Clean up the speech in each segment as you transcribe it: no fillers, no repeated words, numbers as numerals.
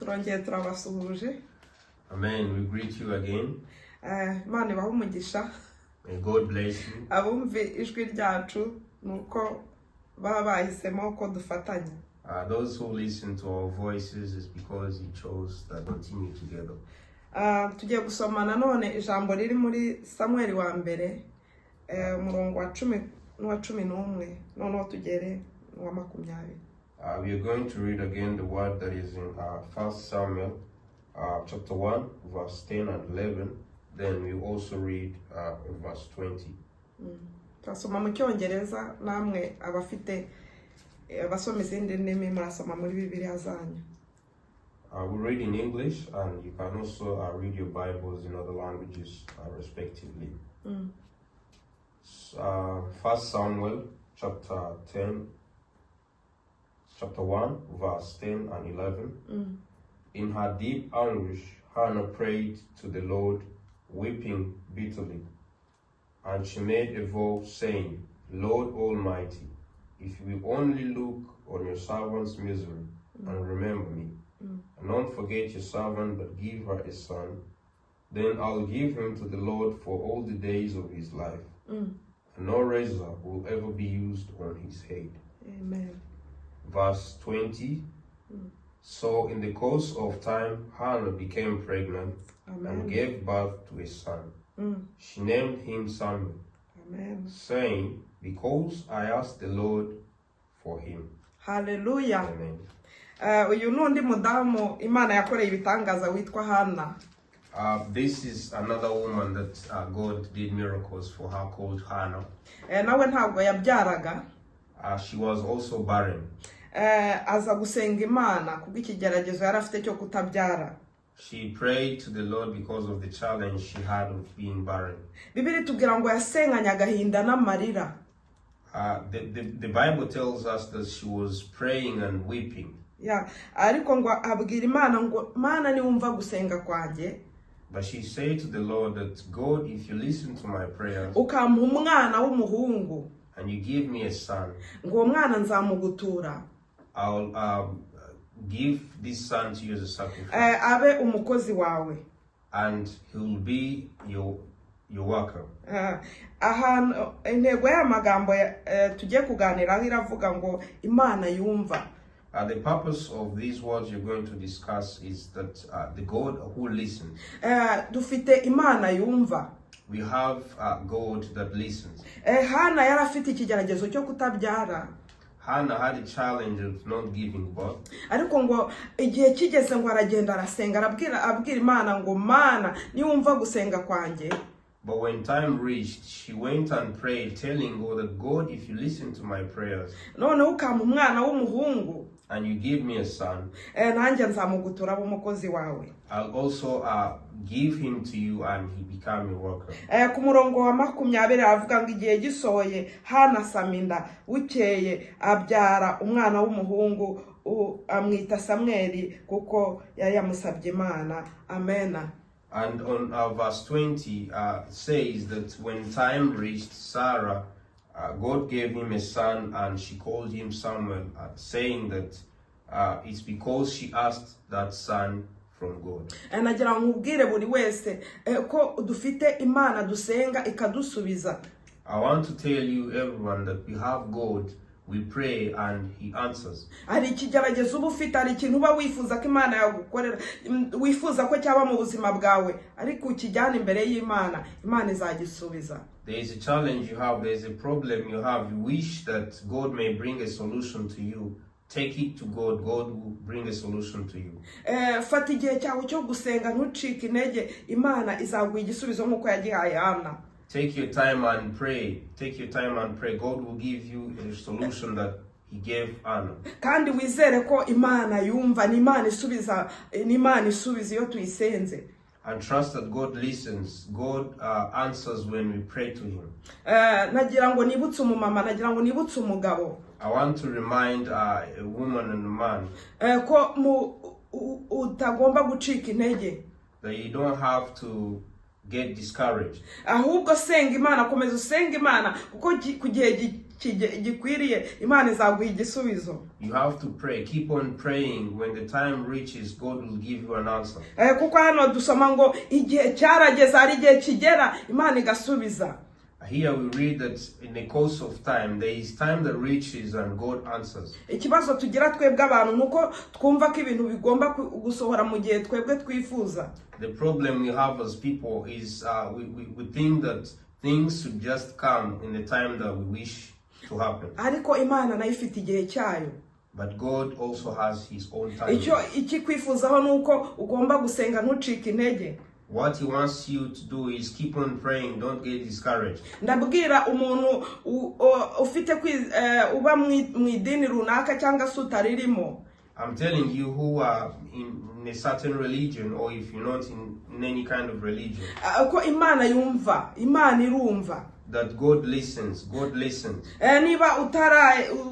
Turongeye turabasuhuje. Amen. We greet you again. Imana ibahe umugisha. May God bless you. Abumva ijwi ryacu ni uko baba bahisemo ko dufatanya. Those who listen to our voices is because He chose that continue together. Tugiye gusoma nanone ijambo riri muri Samweli wa mbere, umurongo wa 10 n'uwa 11, noneho tugere n'uwa 20. We are going to read again the word that is in 1 Samuel chapter 1, verse 10 and 11. Then we also read verse 20. Turasoma mu Cyongereza, namwe abafite abasoma izindi ndimi murasoma muri Bibiliya zanyu. We read in English, and you can also read your Bibles in other languages, respectively. 1 Samuel chapter 10, chapter 1, verse 10 and 11. In her deep anguish, Hannah prayed to the Lord, weeping bitterly. And she made a vow, saying, "Lord Almighty, if you will only look on your servant's misery and remember me, and not forget your servant, but give her a son, then I'll give him to the Lord for all the days of his life, and no razor will ever be used on his head." Amen. Verse 20. So in the course of time, Hannah became pregnant Amen. And gave birth to a son. She named him Samuel, Amen. Saying, "Because I asked the Lord for him." Haleluya. Amen. Uyu ni undi mudamu Imana yakoreye ibitangaza witwa Hana. This is another woman that God did miracles for her, called Hannah. Nawe ntabwo yabyaraga. She was also barren. Aza gusenga Imana kubw'ikigeragezo yari afite cyo kutabyara. She prayed to the Lord because of the challenge she had of being barren. Bibiliya itubwira ngo yasenganye agahinda n'amarira. The Bible tells us that she was praying and weeping. Ya, ariko ngo abwira Imana ngo: "Mana, niwumva gusenga kwanjye, But she said to the Lord that, "God, if you listen to my prayers ukampa umwana w'umuhungu, and you give me a son, ngo uwo mwana nzamugutura, I'll give this son to you as a sacrifice, abe umukozi wawe." and he will be your worker." Ahantu intego y'aya magambo tugiye kuganiraho iravuga ngo Imana yumva. The purpose of these words you're going to discuss is that the God who listens. Dufite Imana yumva. We have God that listens. Hana yari afite ikigeragezo cyo kutabyara. Hannah had a challenge of not giving birth. Ariko ngo igihe kigeze ngo aragenda arasenga, arabwira, abwira Imana ngo: "Mana, niwumva gusenga kwanjye, But when time reached, she went and prayed, telling God that, "God, if you listen to my prayers noneho ukampa umwana w'umuhungu, and you give me a son, nanjye nzamugutura abe umukozi wawe." I'll also give him to you and he become a worker." Ku murongo wa 20 aravuga ngo igihe gisohoye, Hana asama inda, bukeye abyara umwana w'umuhungu, amwita Samweli kuko yari yamusabye Imana. Amena. And on verse 20 says that when time reached Sarah, God gave him a son and she called him Samuel, saying that it's because she asked that son from God. Nagira ngo nkubwire buri wese ko dufite Imana dusenga ikadusubiza. I want to tell you, everyone, that we have God, we pray and He answers. Hari ikigeragezo uba ufite, hari ikintu uba wifuza ko Imana yagukorera, wifuza ko cyaba mu buzima bwawe, ariko ukijyana imbere y'Imana, Imana izagisubiza. There is a challenge you have, there is a problem you have. You wish that God may bring a solution to you. Take it to God, God will bring a solution to you. Fata igihe cyawe cyo gusenga, ntucike intege, Imana izaguha igisubizo nk'uko yagihaye Hana. Take your time and pray. Take your time and pray. God will give you a solution that He gave Anna. Kandi wizere ko Imana yumva, ni Imana isubiza, ni Imana isubiza iyo tuyisenze. And trust that God listens. God answers when we pray to Him. Nagira ngo nibutse umumama, nagira ngo nibutse umugabo, I want to remind a woman and a man ko utagomba gucika intege, that you don't have to get discouraged. Ahubwo senga Imana, komeza usenga Imana, kuko ku gihe gikwiriye, Imana izaguha igisubizo. You have to pray. Keep on praying. When the time reaches, God will give you an answer. Kuko hano dusoma ngo igihe cyarageze, hari igihe kigera Imana igasubiza. Here we read that in the course of time, there is time that reaches and God answers. Ikibazo tugira twebwe abantu ni uko twumva ko ibintu bigomba gusohora mu gihe twebwe twifuza. The problem we have as people is we think that things should just come in the time that we wish to happen. Ariko Imana nayo ifite igihe cyayo. But God also has His own time. Icyo ikikwifuzaho ni uko ugomba gusenga, ntucike intege. What He wants you to do is keep on praying, don't get discouraged. Ndabwira umuntu ufite uba mu idini runaka cyangwa se utaririmo. I'm telling you who are in a certain religion or if you're not in any kind of religion, ko Imana yumva, Imana irumva. that God listens, God listens. Niba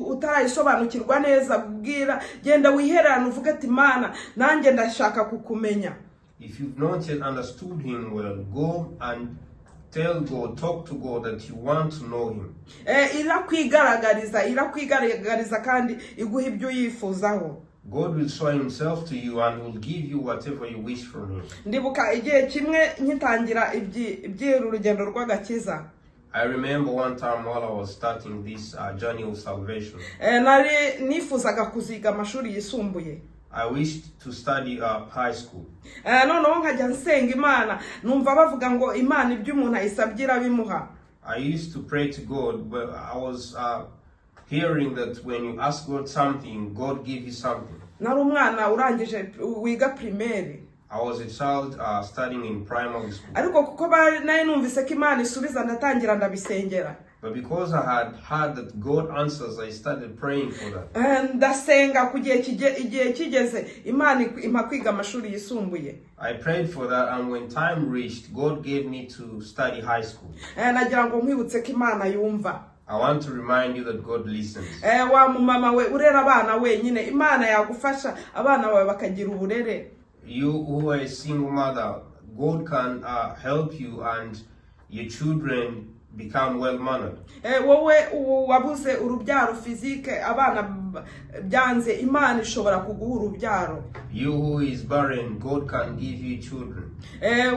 utarayisobanukirwa neza, bwira, genda wihererane uvuge ati: "Imana, nanjye ndashaka kukumenya." If you've not yet understood Him well, go and tell God, talk to God that you want to know Him. Irakwigaragariza, irakwigaragariza kandi iguha ibyo uyifuzaho. God will show Himself to you and will give you whatever you wish from Him. Ndibuka igihe kimwe nkitangira iby'uru rugendo rw'agakiza. I remember one time while I was starting this journey of salvation, Nari nifuzaga kuziga amashuri yisumbuye. I wished to study high school. Noneho nkajya nsenga Imana, numva bavuga ngo Imana ibyo umuntu ayisabye irabimuha. I used to pray to God, but I was hearing that when you ask God something, God gives you something. Nari umwana urangije wiga primaire. I was a child studying in primary school. Ariko kuko nari numvise ko Imana isubiza, ndatangira ndabisengera. But because I had heard that God answers, I started praying for that. Ndasenga ku gihe igihe kigeze, Imana impa kwiga amashuri yisumbuye. I prayed for that, and when time reached, God gave me to study high school. Nagira ngo nkwibutse ko Imana yumva. I want to remind you that God listens. Wa mumama we urera abana wenyine, Imana yagufasha abana bawe bakagira uburere. You who are a single mother, God can help you and your children become well mannered. Wowe ubu wabuze urubyaro physique, abana byanze, Imana ishobora kuguha urubyaro. You who is barren, God can give you children.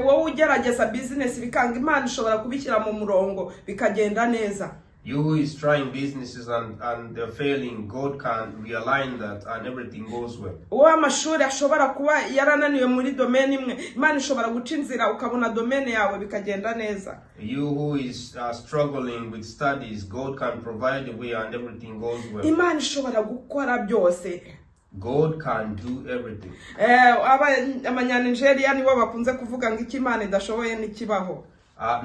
Wowe ugerageza business bikanga, Imana ishobora kubishyira mu murongo bikagenda neza. You who is trying businesses and they're failing, God can realign that and everything goes well. Wowe amashuri ashobora kuba yarananiwe muri domaine imwe, Imana ishobora guca inzira ukabona domaine yawe bikagenda neza. You who is struggling with studies, God can provide a way and everything goes well. Imana ishobora gukora byose. God can do everything. Abanyanigeriya nibo bakunze kuvuga ngo icyo Imana idashoboye ntikibaho.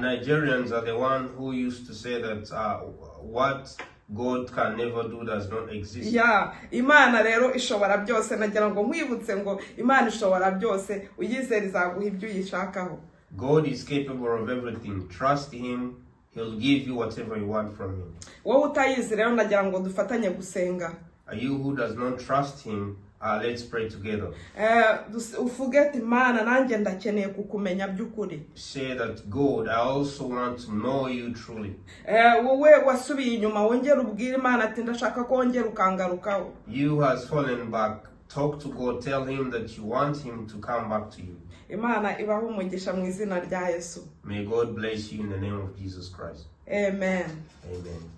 Nigerians are the one who used to say that what God can never do does not exist. Ya, Imana rero ishobora byose. Nagira ngo nkwibutse ngo Imana ishobora byose, uyizere izaguha ibyo uyishakaho. God is capable of everything. Trust Him. He'll give you whatever you want from Him. Wowe utayizi rero, nagira ngo dufatanye gusenga. You who does not trust Him, let's pray together. Uvuge ati: "Imana, nanjye ndakeneye kukumenya by'ukuri." Say that, "God, I also want to know you truly." Wowe wasubiye inyuma, wongere ubwire Imana ati: "Ndashaka ko wongera ukangarukaho." You who has fallen back, talk to God. Tell Him that you want Him to come back to you. Imana ibahe umugisha mu izina rya Yesu. May God bless you in the name of Jesus Christ. Amen. Amen.